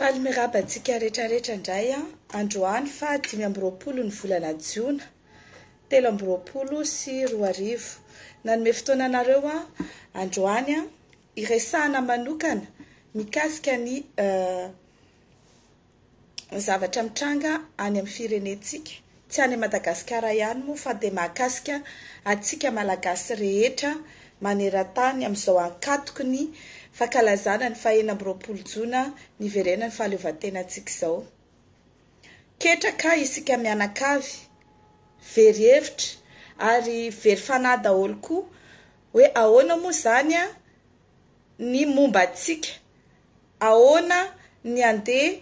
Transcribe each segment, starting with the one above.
Faly miarahaba antsika rehetra rehetra indray androany faha 25 ny volana jiona 2023. Nanome fotoana anareo aho androany hiresahana manokana mikasika ny zavatra mitranga any amin'ny firenentsika, tsy any Madagasikara ihany moa fa dia mahakasika antsika Malagasy rehetra maneran-tany amin'izao ankatoky ny fankalazana ny faha 26 jona niverenan'ny fahaleovantenantsika izao. Ketraka isika mianakavy, very hevitra ary very fanahy daholo koa hoe ahoana moa izany ny momba antsika, Ahoana ny andeha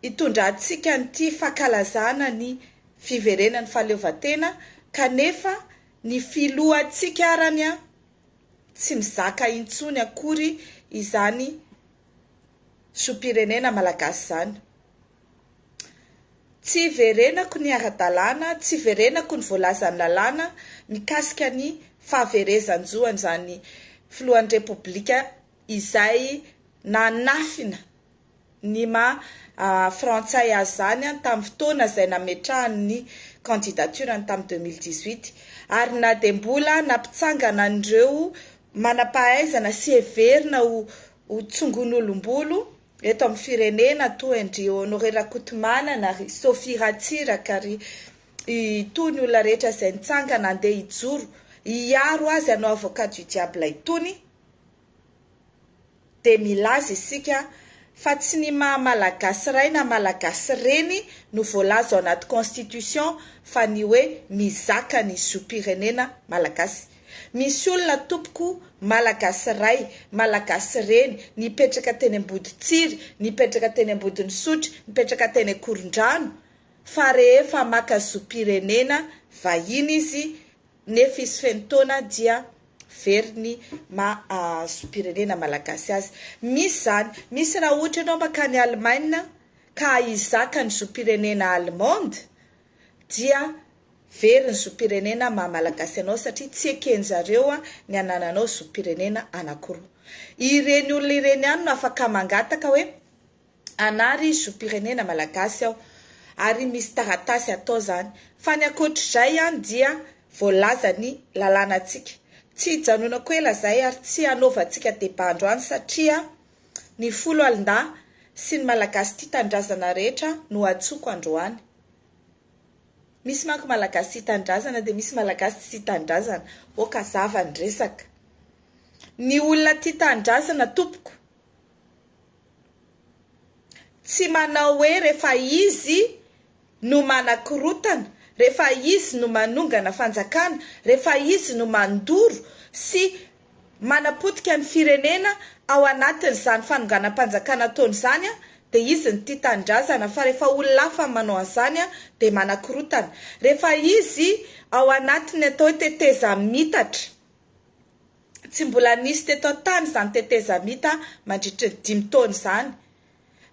hitondrantsika an'ity fankalazana ny fiverenan'ny fahaleovantena kanefa ny filohantsika arany tsy mizaka intsony akory izany zom-pirenena malagasy izany. Tsy hiverenako ny ara-dalàna, tsy hiverenako ny voalazan'ny lalàna mikasika ny fahaverezan-jo an'izany filohan'ny Repoblika izay nanafina ny maha frantsay azy izany tamin'ny fotoana izay nametrahany ny candidature-ny tamin'ny 2018 ary na dia mbola nampitsangana an'ireo manam-pahaizana sy heverina ho ho tsongon'olom-bolo eto amin'ny firenena toa an-dry Honoré Rakotomanana, ry Sophie Ratsiraka, ry itony olona rehetra izay nitsangana handeha hijoro hiaro azy hanao avocat du diable itony dia milaza isika fa tsy ny maha malagasy ray na malagasy reny no voalaza ao anaty constitution fa ny hoe mizaka ny zom-pirenena malagasy. Misy olona tompoko malagasy ray, malagasy reny, nipetraka teny Amboditsiry, nipetraka teny Ambodinisotry, nipetraka teny Ankorondrano, fa rehefa maka zom-pirenena vahiny izy nefa izy feno taona dia very ny maha zom-pirenena malagasy azy. Misy izany. Misy raha ohatra ianao mankany Allemagne ka hizaka ny zom-pirenena allemande dia very ny zom-pirenena maha malagasy anao satria tsy eken-jareo ny hanananao zom-pirenena anankiroa. Ireny olona ireny ihany no afaka mangataka hoe Hanary zom-pirenena malagasy aho ary misy taratasy atao izany. Fa ny ankoatr'izay dia voalaza ny lalànantsika. Tsy hijanonako ela izay ary tsy hanaovantsika débat androany satria ny foloalindahy sy ny malagasy tia tanindrazana rehetra no antsoiko androany. Misy manko malagasy tia tanindrazana dia misy malagasy tsy tia tanindrazana. Ok hazava ny resaka. Ny olona tia tanindrazana tompoko Tsy manao hoe rehefa izy no manakorotana, rehefa izy no manongana fanjakana, rehefa izy no mandoro sy manapotika ny firenena ao anatin'izany fanonganam-panjakana ataony izany dia izy no tia tanindrazana fa rehefa olona hafa no manao an'izany dia manakorotana. Rehefa izy ao anatin'ny atao hoe teteza-mitatra. Tsy mbola nisy teto an-tany izany tetezamita mandritry ny dimy taona izany.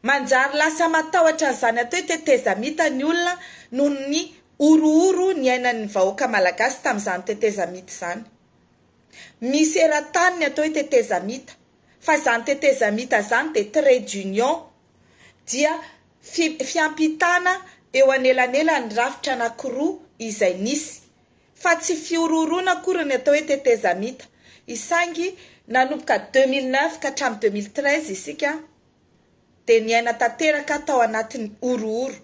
Manjary lasa matahotra an'izany atao hoe tetezamita ny olona noho ny horohoro niainan'ny vahoaka malagasy tamin'izany tetezamita izany. Misy eran-tany ny atao hoe tetezamita, fa izany tetezamita izany dia trait d'union, dia fiampitana eo anelanelan'ny rafitra anankiroa izay nisy. Fa tsy fihorohoroana akory ny atao hoe tetezamita. Isaingy nanomboka 2009 ka hatramin'ny 2013 isika dia niaina tanteraka tao anatin'ny horohoro.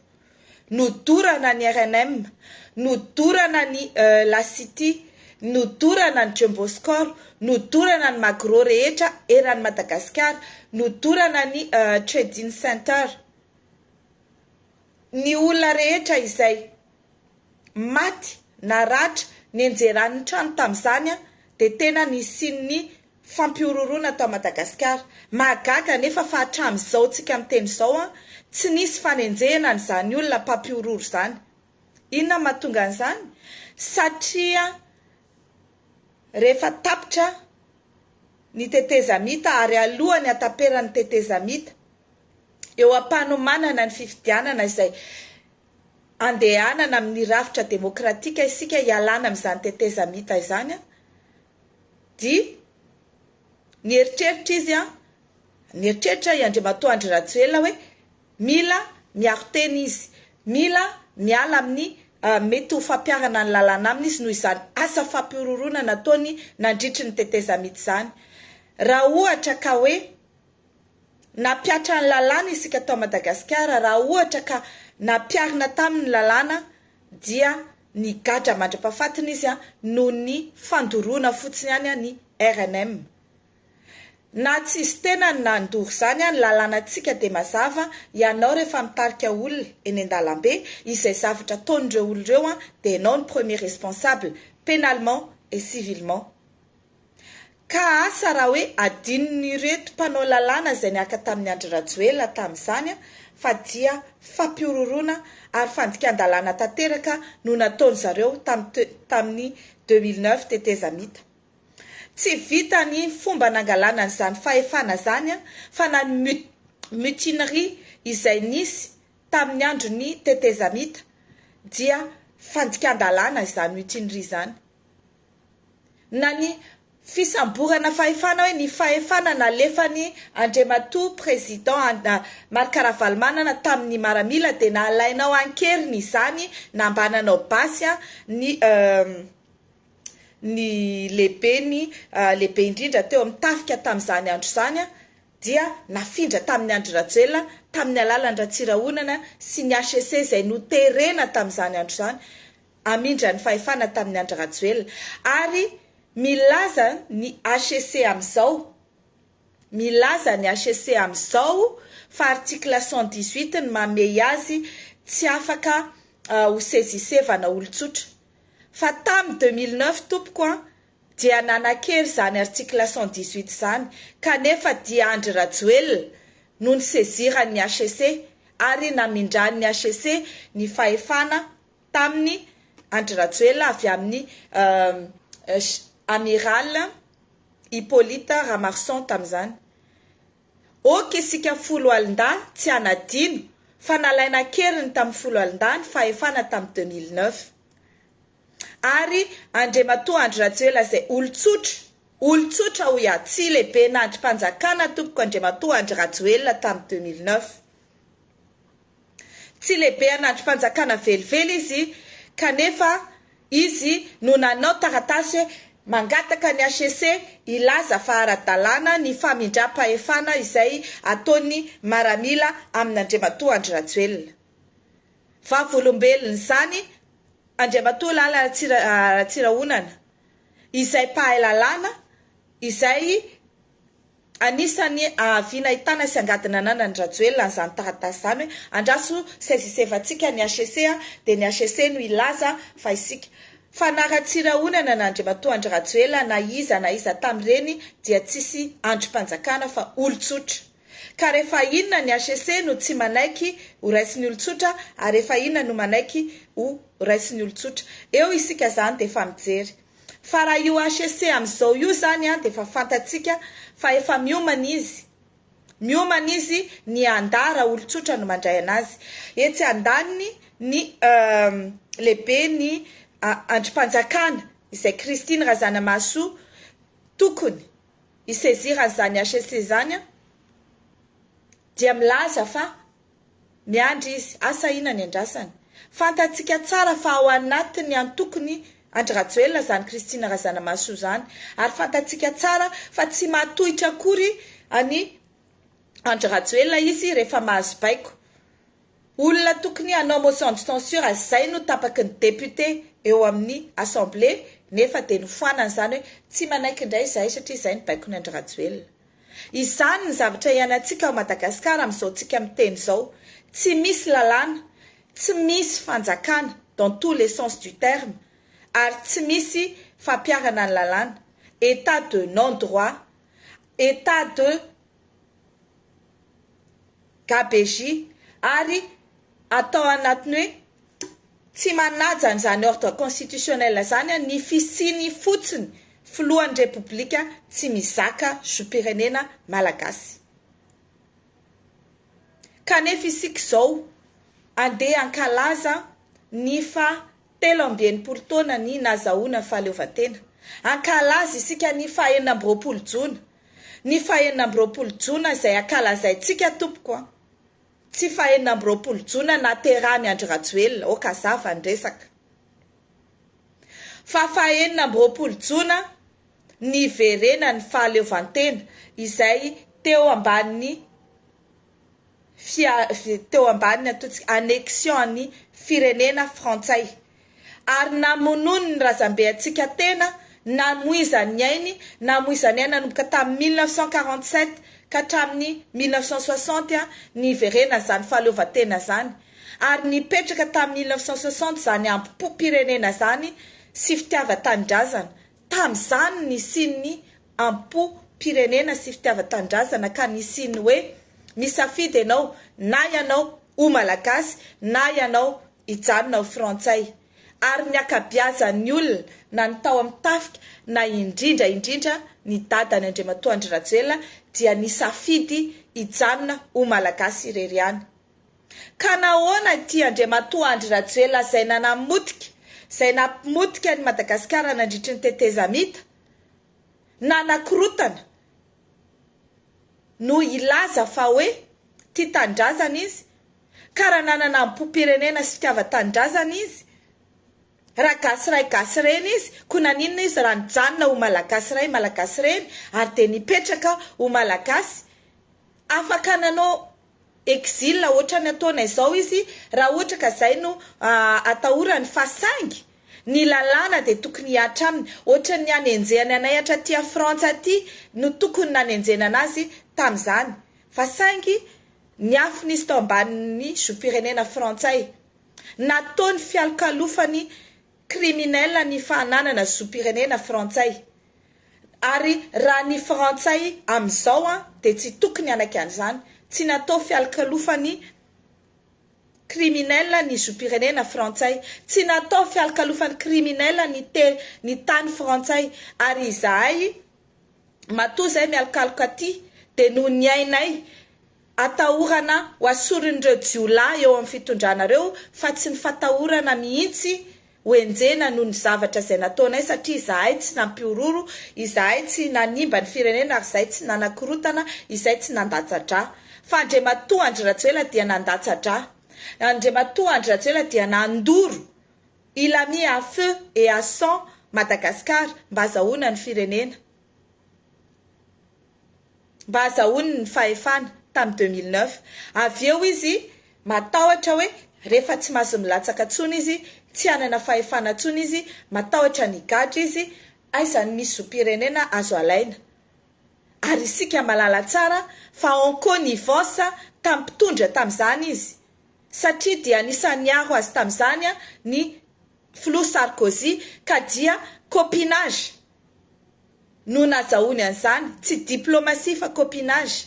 Nodorana ny rnm, nodorana ny La City, nodorana ny Jumbo Score, nodorana ny Magro rehetra eran'i Madagasikara, nodorana ny Trading Center. Ny olona rehetra izay maty, naratra, nianjeran'ny trano tamin'izany dia tena nisian'ny fampihorohoroana tao Madagasikara. Mahagaga anefa fa hatramin'izao tsika miteny izao tsy nisy fanenjehana an'izany olona mpampihorohoro izany. Inona no mahatonga an'izany? Satria rehefa tapitra ny tetezamita ary alohan'ny hataperan'ny tetezamita, eo am-panomanana ny fifidianana izay andehanana amin'ny rafitra demokratika isika hialana amin'izany tetezamita izany dia nieritreritra izy an, Nieritreritra i Andriamatoa Andry Rajoelina hoe mila miaro tena izy, mila miala amin'ny mety ho fampiharana ny lalàna aminy izy noho izany asa fampihorohoroana nataony nandritry ny tetezamita izany. Raha ohatra ka hoe nampihatra ny lalàna isika tao Madagasikara, raha ohatra ka nampiharina taminy ny lalàna dia nigadra mandra-pahafatiny izy noho ny fandoroana fotsiny ihany ny rnm. Na tsy izy tenany nandoro izany ny lalànantsika dia mazava, ianao rehefa mitarika olona eny an-dalambe, izay zavatra ataon'ireo olona ireo dia ianao no premier responsable, pénalement et civilement. Ka asa raha hoe adinon'ireto mpanao lalàna izay niaraka tamin'i Andry Rajoelina tamin'izany fa dia fampihorohoroana ary fandikan-dalàna tanteraka no nataon'izareo tamin'ny 2009 tetezamita. Tsy vita ny fomba nangalana an'izany fahefana izany fa na ny mutinerie izay nisy tamin'ny andron'ny tetezamita dia fandikan-dalàna izany mutinerie izany. Na ny fisamborana fahefana hoe ny fahefana nalefan'i Andriamatoa Président Marc Ravalomanana tamin'ny maramila dia nalainao an-keriny izany nambananao basy ny ny lehibeny lehibe indrindra teo amin'ny tafika tamin'izany andro izany dia nafindra tamin'i Andry Rajoelina tamin'ny alalan'i Ratsirahonana sy ny hcc izay noterena tamin'izany andro izany hamindra ny fahefana tamin'i Andry Rajoelina ary milaza ny hcc amin'izao milaza ny hcc amin'izao fa article 118 ny mamehy azy tsy afaka ho saisissevana olon-tsotra Fa tam 2009 tompoko an, dia nanakery izany article 118 izany, kanefa dia Andry Rajoelina no niseziran'ny hcc ary namindran'ny hcc ny fahefana taminy Andry Rajoelina avy amin'ny Amiral Hippolyte Ramarson tamin'izany. Ok isika foloalindahy tsy hanadino fa nalaina an-keriny tamin'ny foloalindahy ny fahefana tamin'ny 2009. Ary Andriamatoa Andry Rajoelina izay olon-tsotra, olon-tsotra hoy aho, tsy lehiben'andrim-panjakana tompoko Andriamatoa Andry Rajoelina tamin'ny 2009. Tsy lehibe an'andrim-panjakana velively izy kanefa izy no nanao taratasy hoe mangataka ny hcc hilaza fa ara-dalàna ny famindram-pahefana izay ataon'ny maramila amin'Andriamatoa Andry Rajoelina. Vavolombelon'izany Andriamatoa Lala Ratsirahonana izay mpahay lalàna izay Anisan'ny ahaviana ahitana sy angadina ananan'i Rajoelina an'izany taratasy izany hoe andraso saisisevantsika ny hcc a, dia ny hcc no hilaza fa isika. Fa na Ratsirahonana na Andriamatoa Andry Rajoelina na iza na iza tamin'ireny dia tsisy andrim-panjakana fa olon-tsotra. Ka rehefa inona ny hcc no tsy manaiky ho raisin'ny olon-tsotra ary rehefa inona no manaiky ho raisin'ny olon-tsotra. Eo isika izany dia efa mijery. Fa raha io HCC amin'izao io izany an dia efa fantatsika fa efa miomana izy, miomana izy ny handà raha olon-tsotra no mandray anazy. Etsy andaniny ny lehiben'ny andrim-panjakana izay Christine Razanamahasoa tokony hi-saisir an'izany HCC izany an dia milaza fa Miandry izy, asa inona ny andrasany. Fantatsika tsara fa ao anatin'ny antokony Andry Rajoelina izany Christine Razanamahasoa izany, ary fantatsika tsara fa tsy mahatohitra akory an'i Andry Rajoelina izy rehefa mahazo baiko. Olona tokony hanao motion de censure izay no tapaky ny député eo amin'ny assemblée nefa dia nofoanany izany hoe tsy manaiky indray izahay satria izay ny baikon'i Andry Rajoelina. Izany ny zavatra iainantsika ao Madagascar amin'izao tsika miteny izao. Tsy misy lalàna, tsy misy fanjakana dans tous les sens du terme ary tsy misy fampiharana ny lalàna. Etat de non droit, etat de gabegie ary atao anatin'ny hoe tsy manaja an'izany ordre constitutionnel izany ny fisiany fotsiny filohan'ny repoblika tsy mizaka zom-pirenena malagasy. Kanefa isika izao andeha hankalaza ny faha 63 taona ny nazahoana ny fahaleovantena. Hankalaza isika ny faha 26 jona. Ny fahenina amby roapolo jona izay ankalazaintsika tompoko a, tsy fahenina amby roapolo jona nahaterahan'i Andry Rajoelina, ok hazava ny resaka. Fa fahenina amby roapolo jona niverenan'ny fahaleovantena izay teo ambanin'ny fia- teo ambanin'ny ataontsika annexion an'ny firenena frantsay. Ary namonoany ny razambe antsika tena, namoizany ny ainy, namoizany aina nanomboka tamin'ny 1947 ka hatramin'ny 1960 niverenan'izany fahaleovantena izany. Ary nipetraka tamin'ny 1960 izany ambo-pirenena izany sy fitiavan-tanindrazana. Tamin'izany nisian'ny ampo-pirenena sy fitiavan-tanindrazana ka nisian'ny hoe misafidy ianao na ianao ho Malagasy na ianao hijanona ho Frantsay. Ary ny ankabiazan'ny olona na ny tao amin'ny tafika na indrindra indrindra ny dadany Andriamatoa Andry Rajoelina dia nisafidy hijanona ho Malagasy irery ihany. Ka nahoana ity Andriamatoa Andry Rajoelina izay nanamotika, izay nampimotika an'i Madagasikara nandritry ny tetezamita, nanakorotana, no hilaza fa hoe tia tanindrazana izy? Ka raha nanana amim-pom-pirenena sy fitiavan-tanindrazana izy, raha gasy ray gasy reny izy, koa naninona izy raha nijanona ho Malagasy ray Malagasy reny ary dia nipetraka ho Malagasy? Afaka nanao exil ohatrany ataonay izao izy raha ohatra ka zay no atahorany fa saingy ny lalàna dia tokony hihatra aminy ohatran'ny hanenjehany anay hatraty a Frantsa aty no tokony nanenjehana anazy tamin'izany fa saingy niafina izy tao ambanin'ny zom-pirenena frantsay nataony fialokalofany criminel ny fananana zom-pirenena frantsay Ary raha ny frantsay amin'izao an dia tsy tokony hanaiky an'izany, tsy natao fialokalofan'ny criminel ny zom-pirenena frantsay, tsy natao fialokalofan'ny criminel ny te ny tany frantsay, ary izahay matoa izay mialokaloka aty dia noho ny ainay atahorana ho asorin'ireo jiolahy eo amin'ny fitondrana ireo fa tsy ny fatahorana mihitsy ho enjehina noho ny zavatra izay nataonay satria izahay tsy nampihorohoro, izahay tsy nanimba ny firenena ary izahay tsy nanakorotana, izay tsy nandatsa-drà. Fa Andriamatoa Andry Rajoelina dia nandatsa-drà. Andriamatoa Andry Rajoelina dia nandoro, il a mis à feu et à sang Madagascar mba azahoana ny firenena. Mba azahoany ny fahefana tamin'ny 2009. Avy eo izy matahotra hoe rehefa tsy mahazo milatsaka intsony izy, tsy hanana fahefana intsony izy, matahotra ny higadra izy, aiza no misy zom-pirenena azo alaina? Ary isika mahalala tsara fa en connivence tamin'ny mpitondra tamin'izany izy, satria dia anisan'ny niaro azy tamin'izany ny filoha Sarkozy, ka dia copinage. no nazahoany an'izany, tsy diplomatie fa copinage,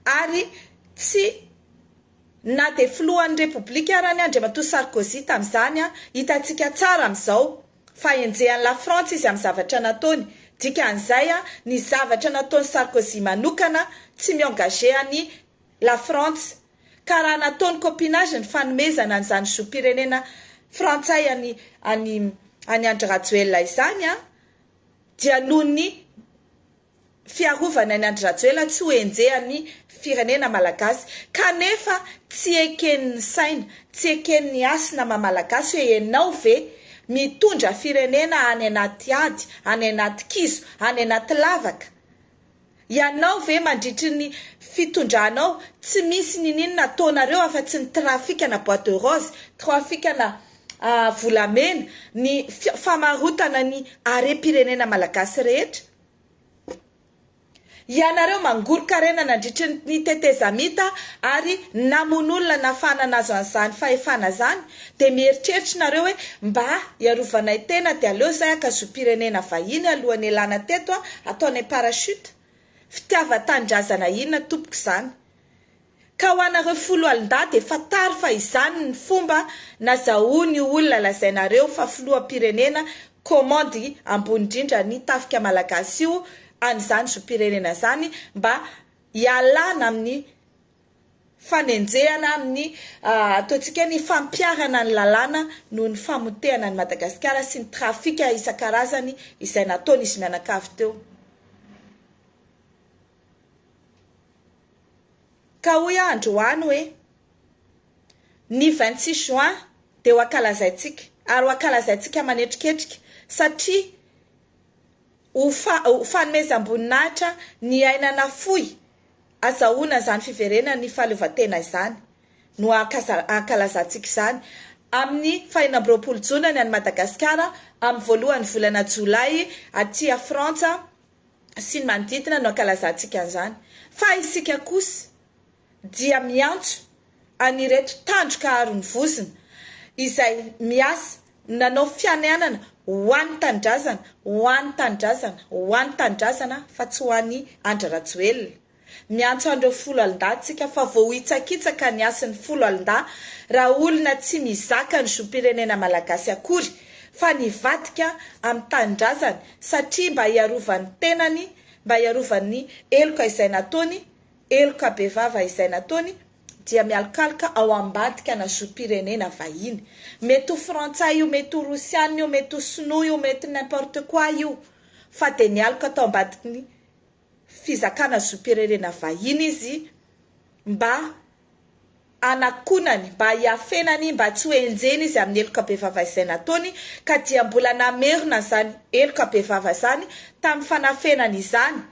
ary tsy na dia filohan'ny repoblika arany Andriamatoa Sarkozy tamin'izany, hitantsika tsara amin'izao fa enjehan'i la Frantsa izy amin'ny zavatra nataony, dikan'izay ny zavatra nataon'i Sarkozy manokana tsy mi-engager an'i la Frantsa, ka raha nataony copinage ny fanomezana an'izany zom-pirenena frantsay an'i an'i an'i Andry Rajoelina izany an, dia noho ny fiarovana an'i Andry Rajoelina tsy ho enjehan'ny firenena malagasy. Kanefa tsy eken'ny saina, tsy eken'ny hasina maha malagasy hoe ianao ve mitondra firenena any anaty ady, any anaty kizo, any anaty lavaka? Ianao ve mandritry ny fitondranao tsy misy nininona ataonareo afa tsy ny trafikana bois de rose, trafikana volamena, ny famarotana ny harem-pirenena malagasy rehetra? Ianareo mangoron-karena nandritry ny tetezamita ary namono olona nahafahana nahazo an'izany fahefana izany dia mieritreritra nareo hoe mba hiarovanay tena dia aleo izay haka zom-pirenena vahiny alohan'ny hialana teto a, ataonay parachute. Fitiavan-tanindrazana inona tompoko izany? Ka ho anareo foloalindahy dia fantaro fa izany ny fomba nazahoan'io olona lazainareo fa filoham-pirenena commande ambony indrindra ny tafika malagasy io an'izany zom-pirenena izany mba hialana amin'ny fanenjehana amin'ny ataontsika hoe ny fampiharana ny lalàna noho ny famotehana an'i Madagasikara sy ny trafika isan-karazany izay nataon'izy mianakavy teo. Ka hoy aho androany hoe, ny 26 juin dia ho ankalazaintsika, ary ho ankalazaintsika manetriketrika, satria ho ho fanomezam-boninahitra ny aina nafoy azahoana izany fiverenan'ny fahaleovantena izany no ankalazantsika izany amin'ny faha 26 jona ny any Madagasikara, amin'ny voalohan'ny volana jolay aty Frantsa sy ny manodidina no ankalazantsika an'izany. Fa isika kosa dia miantso an'ireto tandroka aron'ny vozona izay miasa nanao fianianana ho an'ny tanindrazana, ho an'ny tanindrazana, ho an'ny tanindrazana fa tsy ho an'i Andry Rajoelina. Miantso an'ireo foloalindahy tsika fa voahitsakitsaka ny hasin'ny foloalindahy raha olona tsy mizaka ny zom-pirenena malagasy akory fa nivadika amin'ny tanindrazany satria mba hiarovany tenany, mba hiarovany ny heloka izay nataony, heloka bevava izay nataony dia mialokaloka ao ambadika ana zom-pirenena vahiny. Mety ho frantsay io, mety ho rosiana io, mety ho sinoa io, mety n'importe quoi io fa dia nialoka tao ambadiky ny fizakana zom-pirenena vahiny izy mba hanakonany, mba hiafenany, mba tsy ho enjehina izy amin'ny heloka bevava izay nataony, ka dia mbola namerina izany heloka bevava izany tamin'ny fanafenany izany,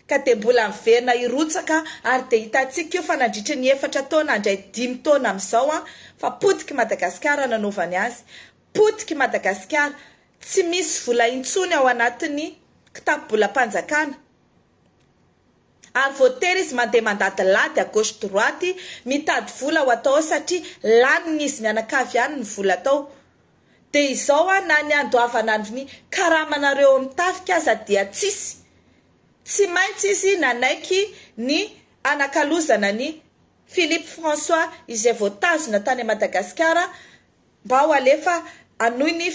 ka dia mbola miverina hirotsaka, ary dia hitantsika io fa nandritry ny efatra taona handray dimy taona amin'izao an, fa potiky Madagasikara nanaovany azy, potiky Madagasikara, tsy misy vola intsony ao anatin'ny kitapo-bolam-panjakana. Ary voatery izy mandeha mandadilady à gauche droite mitady vola ho atao ao satria lanin'izy mianakavy ihany ny vola tao. Dia izao an na ny handoavana ny karamanareo ao amin'ny tafika aza dia tsisy. Tsy maintsy izy nanaiky ny hanakalozana an'i Philippe François izay voatazona tany Madagasikara Mba ho alefa hanohy ny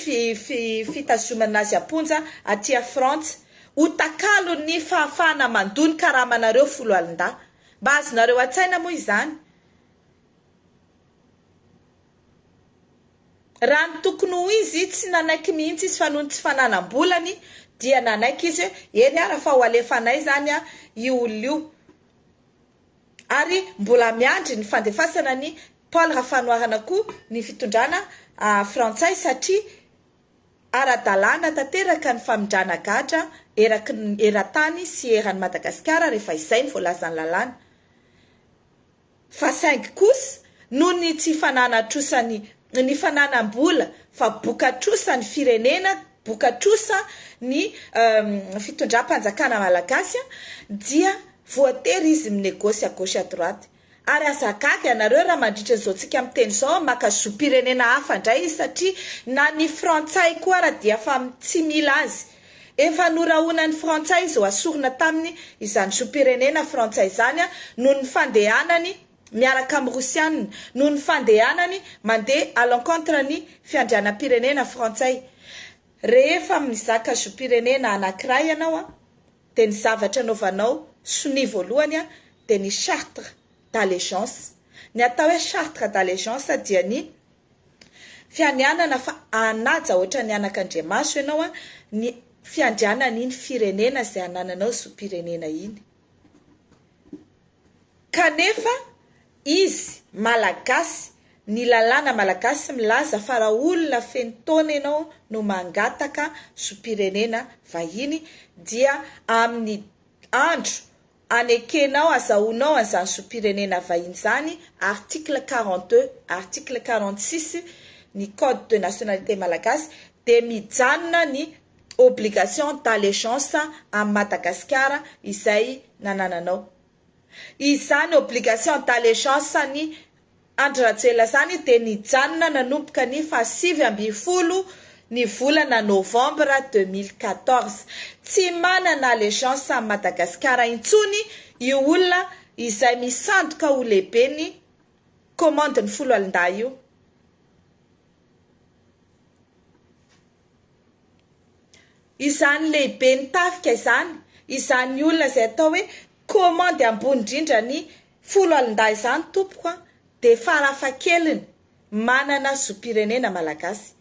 fitazomana azy am-ponja aty Frantsa, ho takalon'ny fahafahana mandoa ny karamanareo foloalindahy. Mba azonareo an-tsaina moa izany? Raha ny tokony ho izy, tsy nanaiky mihitsy izy fa noho ny tsy fananam-bolany dia nanaiky izy hoe eny ara fa ho alefanay izany io olona io. Ary mbola miandry ny fandefasana ny Paul Rafanoharana koa ny fitondrana frantsay satria ara-dalàna tanteraka ny famindrana gadra eraky ny eran-tany sy eran'i Madagasikara rehefa izay no voalazan'ny lalàna. Fa saingy kosa noho ny tsy fananan-trosa ny ny fananam-bola fa boka-trosa ny firenena, boka-trosa ny fitondram-panjakana malagasy dia voatery izy mi-négocie à gauche à droite. Ary aza gaga ianareo raha mandritra izao tsika miteny izao maka zom-pirenena hafa indray izy satria na ny frantsay koa ara dia efa tsy mila azy. Efa norahonan'ny frantsay izy ho asorina taminy izany zom-pirenena frantsay izany noho ny fandehanany miaraka amin'ny rosianina, noho ny fandehanany mandeha à l'encontre ny fiandrianam-pirenena frantsay. Rehefa mizaka zom-pirenena anankiray ianao dia ny zavatra anaovanao sonia voalohany dia ny charte d'allégeance. Ny atao hoe charte d'allégeance dia ny fianianana fa hanaja ohatran'ny anak'Andriamaso ianao ny fiandrianan'iny firenena izay anananao zom-pirenena iny. Kanefa izy Malagasy, ny lalàna Malagasy milaza fa raha olona feno taona ianao no mangataka zom-pirenena vahiny dia amin'ny andro anekenao azahoanao an'izany zom-pirenena vahiny izany, article 42, article 46 ny code de nationalité malagasy, dia mijanona ny obligation d'allégeance amin'i Madagasikara izay nanananao. Izany obligation d'allégeance an'i Andry Rajoelina izany dia nijanona nanomboka ny faha 19 ny volana novambra 2014. Tsy manana allégeance amin'i Madagasikara intsony io olona izay misandoka ho lehiben'ny commande-n'ny foloalindahy io. Izany lehiben'ny tafika izany, izany olona izay atao hoe commande ambony indrindra ny foloalindahy izany tompoko a, dia farafahakeliny manana zom-pirenena malagasy.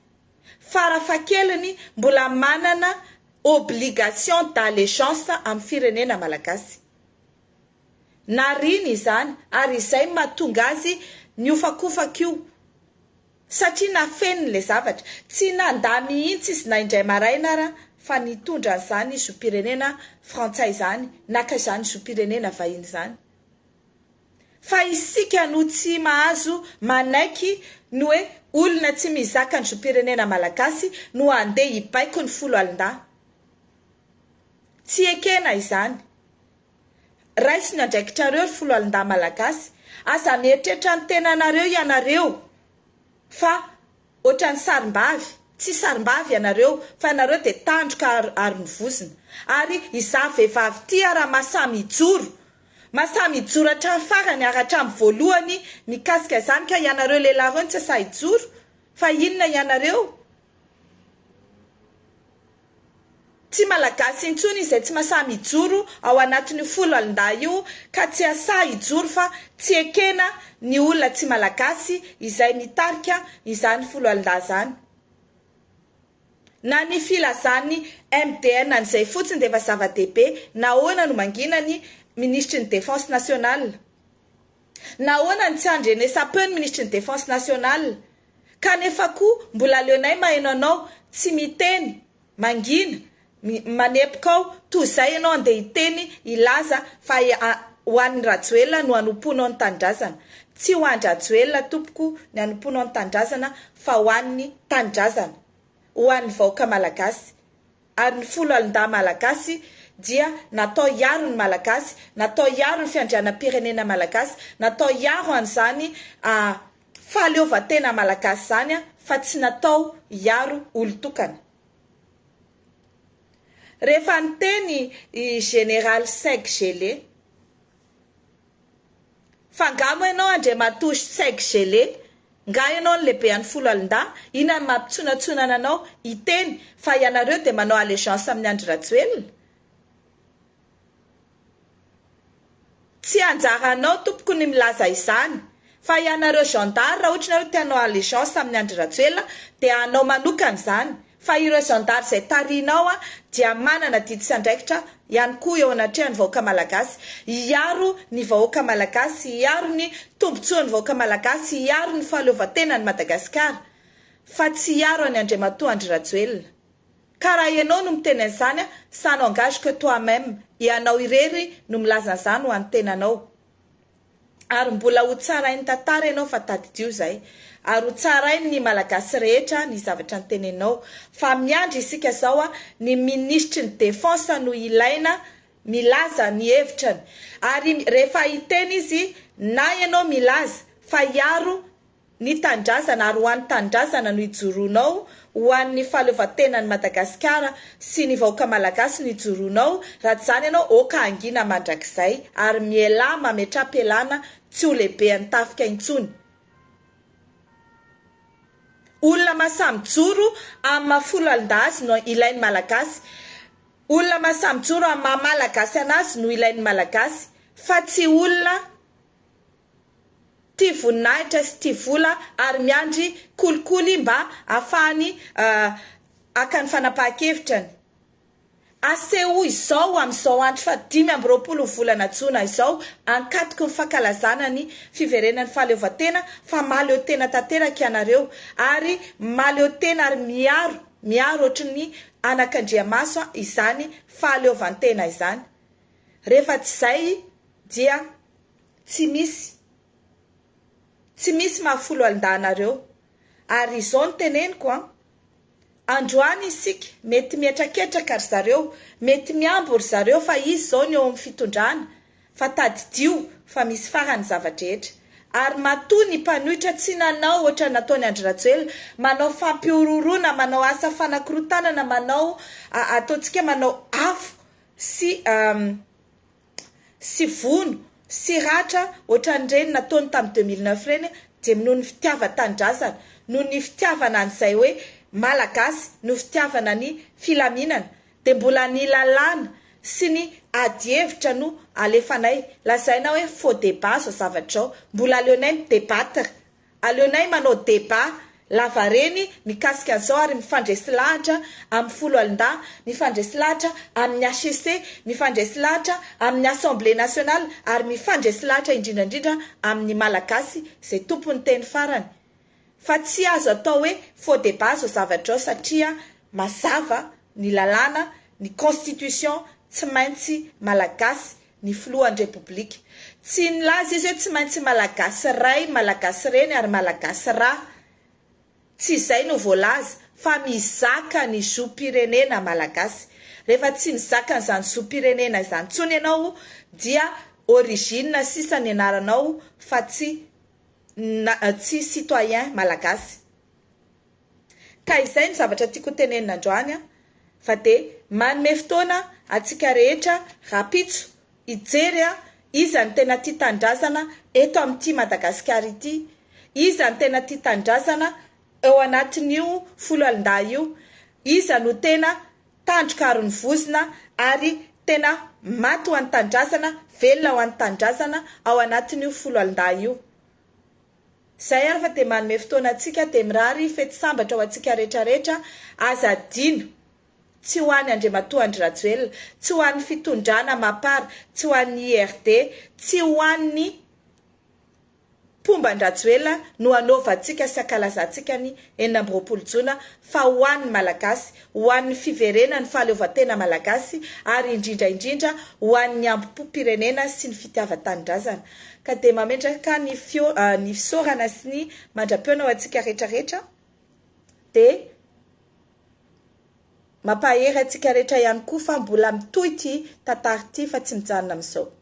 Farafahakeliny mbola manana obligation d'allégeance amin'ny firenena malagasy. Nariany izany ary izay no mahatonga azy nihofakofaka io satria nafeniny ilay zavatra. Tsy nandà mihitsy izy na indray maraina ara fa nitondra an'izany zom-pirenena frantsay izany, naka izany zom-pirenena vahiny izany. Fa isika no tsy mahazo manaiky ny hoe olona tsy mizaka ny zom-pirenena malagasy no handeha hibaiko ny foloalindahy. Tsy ekena izany. Raiso ny andraikitrareo ry foloalindahy malagasy. Aza mieritreritra ny tenanareo ianareo fa ohatran'ny sarimbavy. Tsy sarimbavy ianareo fa ianareo dia tandroka ary ny vozona. Ary izaho vehivavy ity ara mahasahy mijoro. Mahasahy mijoro hatramin'ny farany ary hatramin'ny voalohany mikasika izany ka ianareo lehilahy ireo no tsy sahy hijoro? Fa inona ianareo? Tsy Malagasy intsony izay tsy masahy mijoro ao anatin'io foloalindahy io ka tsy hasahy hijoro fa tsy ekena ny olona tsy Malagasy izay mitarika izany foloalindahy izany. Na ny filazan'ny MDN an'izay fotsiny dia efa zava-dehibe, nahoana no mangina ny minisitry ny Défense nationale? Nahoana no tsy andrenesam-peo ny minisitry ny Défense nationale? Kanefa koa mbola aleonay maheno anao tsy miteny, mangina, manepoka ao toy izay ianao andeha hiteny hilaza fa ho an'i Rajoelina no hanompoanao ny tanindrazana. Tsy ho an-dRajoelina tompoko ny hanompoanao ny tanindrazana fa ho an'ny tanindrazana. Ho an'ny vahoaka malagasy. Ary ny foloalindahy malagasy dia natao hiaro ny malagasy, natao hiaro ny fiandrianam-pirenena malagasy, natao hiaro an'izany fahaleovantena malagasy izany fa tsy natao hiaro olon-tokana. Rehefa niteny i Général Seg Gele. Fa nga moa ianao Andriamatoa Seg Gele, nga ianao no lehibean'ny foloalindahy, inona no mampitsonatsonana anao hiteny fa ianareo dia manao allégeance amin'i Andry Rajoelina? Tsy anjaranao tompoko ny milaza izany, fa ianareo gendarme raha ohatra nareo te hanao allégeance amin'i Andry Rajoelina dia anao manokana izany, fa ireo gendarme izay tarihinao dia manana adidy sy andraikitra ihany koa eo anatrehan'ny vahoaka malagasy, hiaro ny vahoaka malagasy, hiaro ny tombotsoan'ny vahoaka malagasy, hiaro ny fahaleovantenan'i Madagasikara, fa tsy hiaro an'i Andriamatoa Andry Rajoelina. Ka raha ianao no miteny an'izany, ça n'engage que toi même, ianao irery no milaza an'izany ho an'ny tenanao. Ary mbola ho tsarain'ny tantara ianao fa tadidio izay. Ary ho tsarain'ny Malagasy rehetra ny zavatra noteneninao. Fa miandry isika izao ny minisitry ny défense no ilaina milaza ny hevitrany. Ary rehefa hiteny izy na ianao milaza fa hiaro ny tanindrazana ary ho an'ny tanindrazana no ijoroanao, ho an'ny fahaleovantenan'i Madagasikara sy ny vahoaka Malagasy no ijoroanao, raha tsy izany ianao oka hangina mandrakizay ary mialà mametraha-pialana tsy ho lehibean'ny tafika intsony. Olona mahasahy mijoro amin'ny maha foloalindahy azy no ilain'ny Malagasy. Olona mahasahy mijoro amin'ny maha Malagasy an'azy no ilain'ny Malagasy fa tsy olona tia voninahitra sy tia vola ary miandry kolikoly mba ahafahany haka ny fanapahan-kevitrany. Asehoy izao amin'izao andro faha 25 volana jona izao ankatoky ny fankalazana ny fiverenan'ny fahaleovantena fa mahaleo tena tanteraka ianareo ary mahaleo tena ary miaro miaro ohatry ny anakandriamaso izany fahaleovantena izany. Rehefa tsy izay dia Tsy misy. Tsy misy maha foloalindahy anareo. Ary izao no teneniko an. Androany isika mety mihetraketraka ry zareo, mety mihambo ry zareo fa izy izao no eo amin'ny fitondrana, fa tadidio fa misy farany ny zava-drehetra. Ary matoa ny mpanohitra tsy nanao ohatran'ny nataon'i Andry Rajoelina, manao fampihorohoroana, manao asa fanakorontanana, manao ataontsika manao afo sy sy vono sy ratra ohatran'ireny nataony tamin'ny 2009 ireny dia noho ny fitiavan-tanindrazana, noho ny fitiavana an'izay hoe Malagasy, noho fitiavana ny filaminana dia mbola ny lalàna sy ny adihevitra no alefanay. Lazaina hoe faux débat izao zavatra izao. Mbola aleonay mi-débattre, aleonay manao débat. lavareny mikasika an'izao ary mifandresy lahatra amin'ny foloalindahy, mifandresy lahatra amin'ny HCC, mifandresy lahatra amin'ny Assemblée nationale ary mifandresy lahatra indrindra indrindra amin'ny Malagasy izay tompon'ny teny farany. Fa tsy azo atao hoe faux débat izao zavatra izao satria mazava ny lalàna, ny constitution tsy maintsy Malagasy ny filohan'ny Repoblika. Tsy nilaza izy hoe tsy maintsy Malagasy ray, Malagasy reny ary Malagasy ra. Tsy izay no voalaza fa mizaka ny zom-pirenena Malagasy. Rehefa tsy mizaka an'izany zom-pirenena izany intsony ianao dia origine sisa ny anaranao fa tsy tsy citoyen Malagasy. Ka izay no zavatra tiako ho tenenina androany an, fa dia manome fotoana antsika rehetra rahampitso hijery an, iza no tena tia tanindrazana eto amin'ity Madagasikara ity, iza no tena tia tanindrazana eo anatin'io foloalindahy io, iza no tena tandroka ary ny vozona ary tena maty ho an'ny tanindrazana, velona ho an'ny tanindrazana ao anatin'io foloalindahy io. Zay ary fa dia manome fotoana antsika dia mirary fety sambatra ho antsika rehetra rehetra, aza adino, tsy ho an'i Andriamatoa Andry Rajoelina, tsy ho an'ny fitondrana Mapar, tsy ho an'ny IRD, tsy ho an'ny mpomba an-dRajoelina no hanaovantsika sy hankalazantsika ny 26 jona fa ho an'ny Malagasy, ho an'ny fiverenan'ny fahaleovantena Malagasy ary indrindra indrindra ho an'ny hambom-pirenena sy ny fitiavan-tanindrazana. Ka dia mametraka ny feo ny fisaorana sy ny mandra-pihaona ho antsika rehetra rehetra dia mampahery antsika rehetra ihany koa fa mbola mitohy ity tantara ity fa tsy mijanona amin'izao.